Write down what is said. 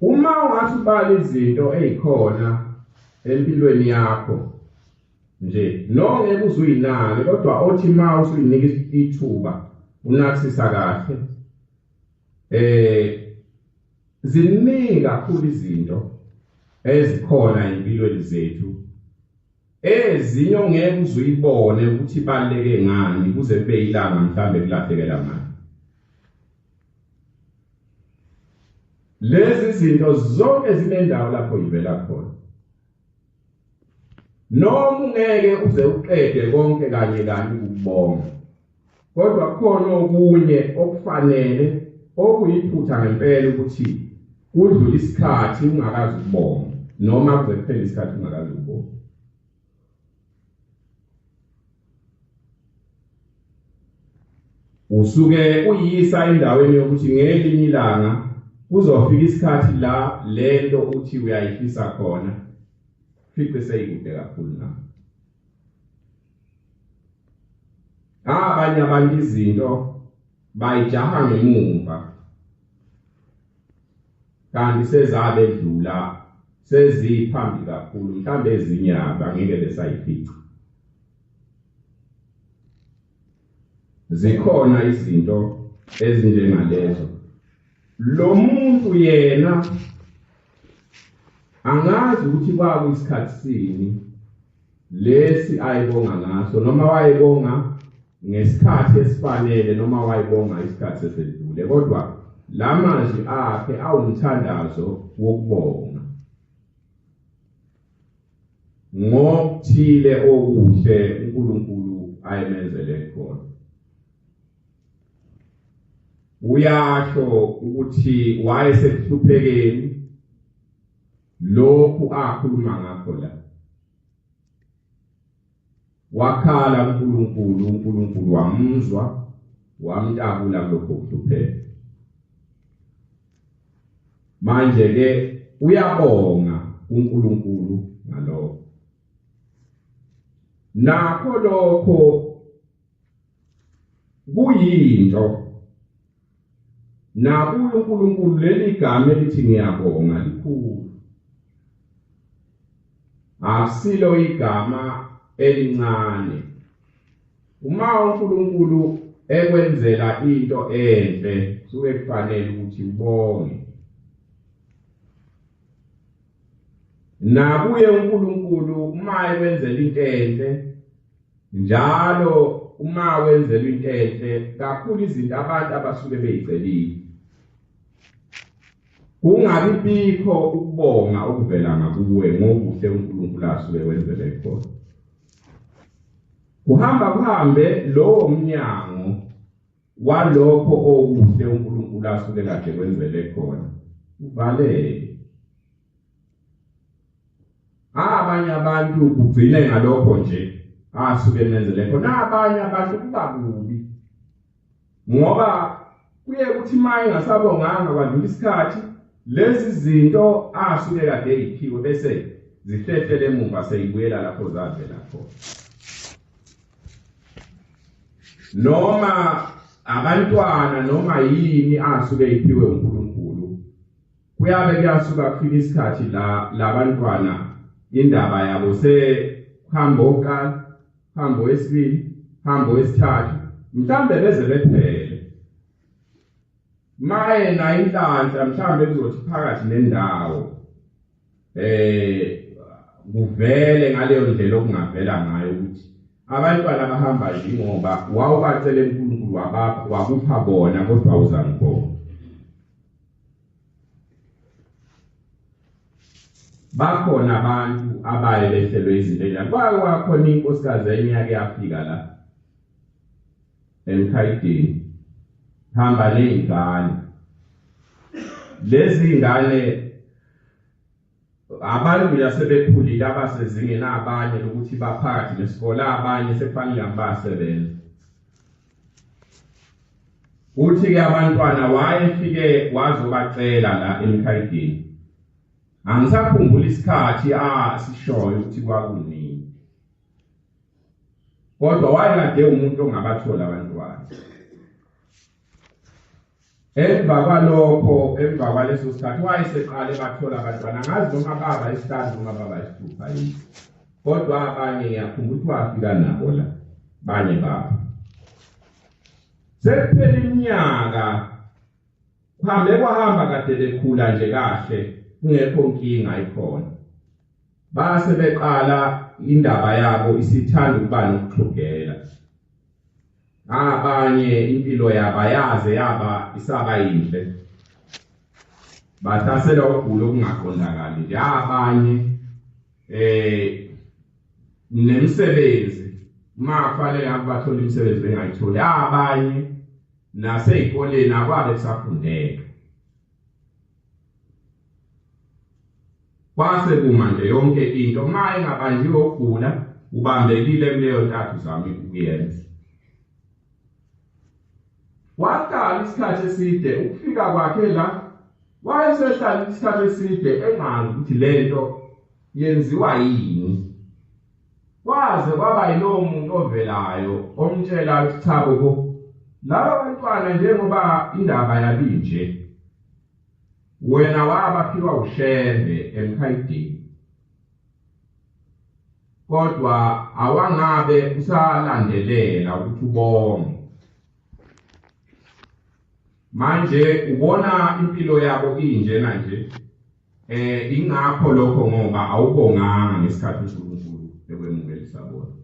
Uma ungathi ubala izinto ezikhona empilweni yakho nje nongeke uzuyinake kodwa othi ma usuyinika ithuba unakisisa kahle eh ziningi kakhulu izinto ezikhona empilweni zethu ezinye ongeke uzuyibone ukuthi ibaluleke ngani kuze kube ilanga mhlambe kulahlekela ngani. Lezi zinto zonke zinendawo lapho ivela khona. Noma ungeke uze uqede konke kanye kanye ukubonga, kodwa kukhona okunye okufanele okuyiphutha ngempela ukuthi kudlule isikhathi ungakazi ukubonga noma kuze kuphele isikhathi ungakazi ukubonga. Usuke uyisa endaweni yokuthi ngelinye ilanga kuzofika isikhathi la lento uthi uyayifisa khona fice seyikude kakhulu na. Abanye abantu izinto bayijaha ngemumva kanti sezabedlula seziphambi kakhulu mhlambe ezinye abangeke besayifica. Zikhona izinto ezinjengalezo. Lo muntu yena angazi ukuthi kwakuyisikhathi sini lesi ayibonga ngaso noma wayebonga ngesikhathi esifanele noma wayibonga isikhathi sesedlule, kodwa la mazwi akhe awumthandazo wokubonga ngokuthile okuhle uNkulunkulu ayemenzele khona. Uyasho ukuthi wayesekuhluphekeni lokhu akhuluma ngakho la. Wakhala kuNkulunkulu, uNkulunkulu wamuzwa, wamtakula kulokho kuhlupheka. Manje ke uyabonga uNkulunkulu ngalokho. Nakho lokho kuyinto nakuye uNkulunkulu leli gama elithi ngiyabonga likhulu. Akusilo igama elincane. Uma uNkulunkulu ekwenzela into enhle kusuke kufanele ukuthi ubonge. Nakuye uNkulunkulu uma ekwenzela into enhle njalo uma wenzelwa into enhle kakhulu izinto abantu abasuke beyicelile kungabi bikho ukubonga okuvela ngakuwe ngokuhle uNkulunkulu asuke wenzele khona. Kuhamba kuhambe lowo mnyango walokho okuhle uNkulunkulu asuke kade kwenzele khona uvaleke. Abanye abantu kugcine ngalokho nje asuke emenzele khona, abanye abantu kuba kubi ngoba kuye kuthi uma engasabonganga kwadlula isikhathi lezi zinto asuke kade eyiphiwe bese zihlehlele emuva seyibuyela lapho zavela khona. Noma abantwana noma yini asuke iphiwe uNkulunkulu kuyabe kuyasuka kufika isikhathi la labantwana indaba yabo sekuhamba oqala hambo wesibili hambo wesithathu mhlambe beze bephele. Maye na inhlanhla mhlambe kuzothi phakathi nendawo eh kuvele ngaleyo ndlela okungavela ngayo ukuthi abantwana bahamba nje ngoba wawubacela uNkulunkulu wabapha wakupha bona kodwa awuzangibona. Bakhona abantu abaye behlelwe izinto enjalo. Kwake kwakhona inkosikazi enye yake yafika la emkhayidini hamba ney'ngane. Lezi ngane abantu nje asebekhulile abasezingeni abanye lokuthi baphakathi nesikole abanye sekufanele bayasebenza. Uthi-ke abantwana wayefike wazobacela la emkhayidini. Angisakhumbuli isikhathi asishoyo ukuthi kwakunini. Kodwa wayekade umuntu ongabathola abantwana. Emva kwalokho, emva kwaleso sikhathi wayeseqale bathola abantwana, angazi noma baba isihlanu noma baba isithupha yini, kodwa abanye ngiyakhumbula ukuthi wafika nabo la banye babo. Sekuphela iminyaka kuhambe kwahamba kade bekhula nje kahle kungekho nkinga ikhona. Base beqala indaba yabo isithanda ukuba nokuxhugela. Abanye impilo yabo ayaze yaba isaba yinhle, bahlaselwa ukugula okungaqondakali nje. Abanye nemisebenzi uma kufanele ngabe bathola imisebenzi bengayitholi, abanye nasey'koleni akwabe kusafundeka. Kwase kuma nje yonke into, uma engabanjiwe ukugula ubambekile kuleyo ntathu zami ukuyenza. Wahlala isikhathi eside, ukufika kwakhe la wayesehlala isikhathi eside engazi ukuthi lento yenziwa yini. Kwaze kwaba yilowo muntu ovelayo omtshela ukuthi cha bo, laba bantwana njengoba indaba yabinje, wena wabaphiwa uShembe emkhayidini, kodwa awangabe usalandelela ukuthi ubonge. Manje ubona impilo yabo injena nje, ingakho lokho ngoba awubonganga ngesikhathi uNkulunkulu ekwemukelisa bona.